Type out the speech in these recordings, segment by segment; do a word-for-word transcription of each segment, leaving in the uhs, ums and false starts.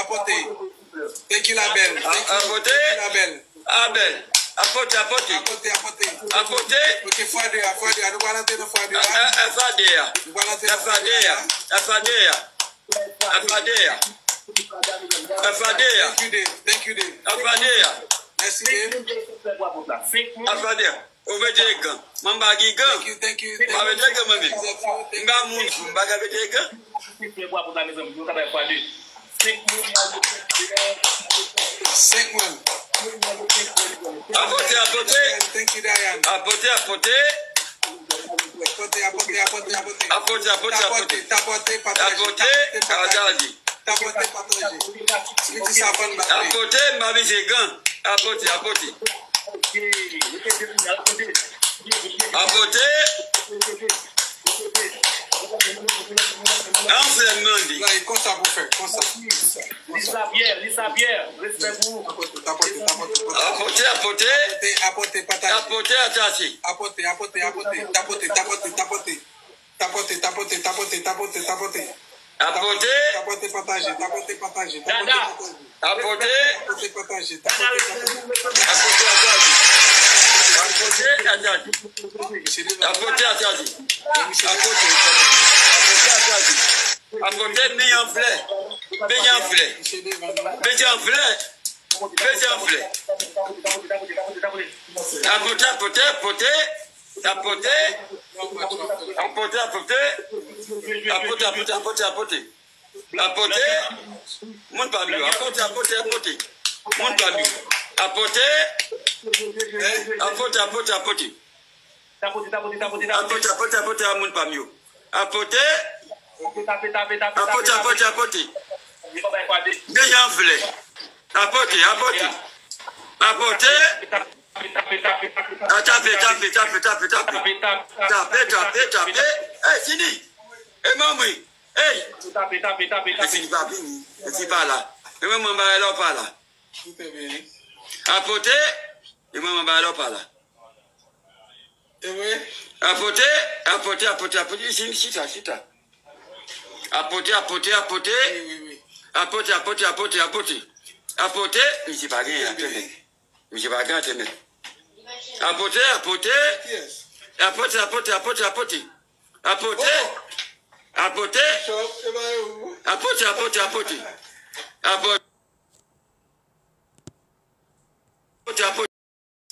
Apòte. Thank you, la belle. Thank you. Apòte. Thank you, la belle. Abèl. Apòte, apòte. Apòte, apòte. Apòte. Ok, fwa de a, fwa de a. Nou pral antre nan fwa de a. Fwa de a. Nou pral antre nan fwa de a. Fwa de a. Fwa de a. Fwa de a. Thank you, Dave. Thank you, Dave. Fwa de a. Mèsi, Dave. Senk moun te fè pou apot la. Senk moun. Atande, ou mete gan. Mwen m pa gen gan. Thank you, thank you, thank you. M pa mete gan, mwen menm. M pa moun fou, m pa ka mete gan. Senk moun te fè pou apot la, mezanmi. Nou ka bay fwa de. Senk moun. Senk moun. Apote, apote. Thank you, Diane. Apote, apote. Apote, apote, apote, apote. Apote, apote, apote. Tapote, tapote, pataje. Apote, tapote, pataje. Tapote, pataje. Li di sa fann batay. Apote, m pa bezwen gan. Apote, apote. Apote. Anfle m mande. Non, e konsa pou fè, konsa. Lisa Pierre, Lisa Pierre, respè pou ou. Tapote, tapote, tapote, tapote. Apote, apote. Apote, apote, pataje. Apote, apote, apote, apote. Tapote, tapote, tapote. Tapote, tapote, tapote, tapote, tapote. Apote. Tapote, pataje, tapote, pataje, tapote, pataje. Apote. Tapote, pataje, tapote, pataje. Apote, apote. Apote, apote. Apote, apote. Apote, apote. Apote, men anfle. Men anfle. Men anfle. Men anfle. Apote, apote, apote. Tapote. Tapote, tapote. Tapote, tapote, tapote, tapote. Tapote. Moun pa m yo. Tapote, tapote, tapote. Moun pa m yo. Tapote. Tapote, tapote, tapote. Tapote, tapote, tapote, tapote. Tapote, tapote, tapote, moun pa m yo. Tapote. Tape, tape, tape, tape, tape, tape. Tapote, tapote, tapote. Li pa bay fwa de. Dejan vle. Tapote, tapote. Tapote. Tape, tape, tape, tape, tape. A, tape, tape, tape, tape, tape. Tape, tape, tape. Tape, tape, tape. Ey, fini. E manmi. Ey. Tape, tape, tape, tape. E fini pa vini. E fini pa la. E manmi, ba la ou pa la. Apote. E manmi, ba la ou pa la. Apote, apote, apote, apote. Isi, chita, chita. Apote, apote, apote. Apote, apote, apote, apote. Apote, misye pa gen antemen. Misye pa gen antemen. Apote, apote. Apote, apote, apote, apote. Apote. Apote. Apote, apote, apote. Apote. Apote, apote.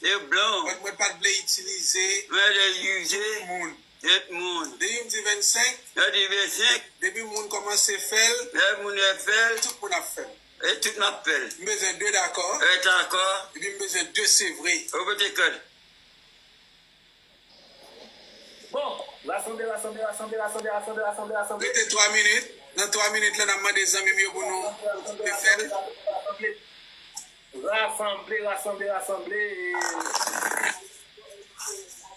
E blan. Mwen, mwen pa t vle itilize. Mwen vle itilize. Tout moun. Tout moun. Depi m di vennsenk. Depi vennsenk. Depi moun kòmanse fè l. Depi moun fè l. Tout moun ap fè l. E tout n ap fè l. M bezwen de dakò. E dakò. Epi m bezwen de se vre. Ou pote kòd. Bon, rasanble, rasanble, rasanble. Rete twa minit. Nan twa minit la, n ap mande zanmi m yo pou nou fè l. Rasanble, rasanble, rasanble.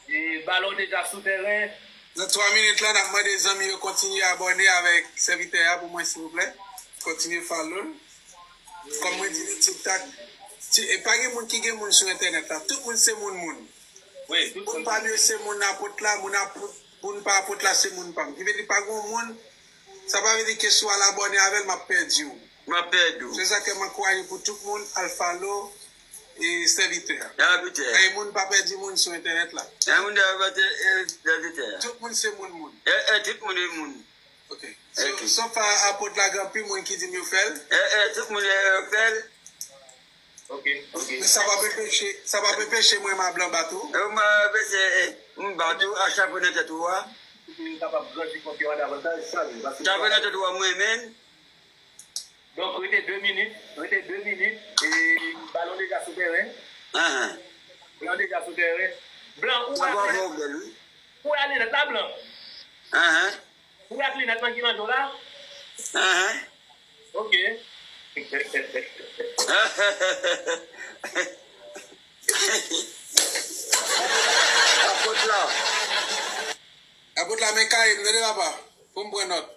E, e balon deja sou tèren. Nan twa minit la, n ap mande zanmi yo kontinye abòne avèk sèvitè a pou mwen, silvouplè. Kontinye follow l. Kòm mwen di li, TikTok, ti, e pa gen moun ki gen moun sou entènèt la. Tout moun se moun moun. Wi, tout moun. Moun pa m yo se moun apot la, moun apot, moun pa apot la se moun pa m. Ki vle di pa gen moun, sa pa vle di ke si w al abòne avè l, m ap pèdi w. M ap pèdi w. Se sa ke m ankouraje pou tout moun al follow e sèvitè a. Sèvitè. E moun pa pèdi moun sou entènèt la. E moun pa pèdi, e, sèvitè a. Tout moun se moun moun. E, e, tout moun se moun. Ok. So, ok. So far apot la gen anpil moun ki di m yo fè l. E, e, tout moun yo fè l. Ok, ok. Men sa p ap enpeche, sa p ap enpeche mwen m ap blan bat ou. E, mwen enpeche, e, m bat ou, a chapo nan tèt ou a. Pou ke yo kapab grandi kont yo an davantaj, sa vre, paske chapo nan tèt ou a, mwen menm. Donk, rete de minit, rete de minit, e balon deja sou tèren. Ahan. Blan deja sou tèren. Blan, ou wè, ou wè linèt la, blan? Ahan. Ou wè ak linèt lan ki nan je w la? Ahan. Ok. Apot la. Apot la, men kaye m, tande papa. Pou m pran nòt.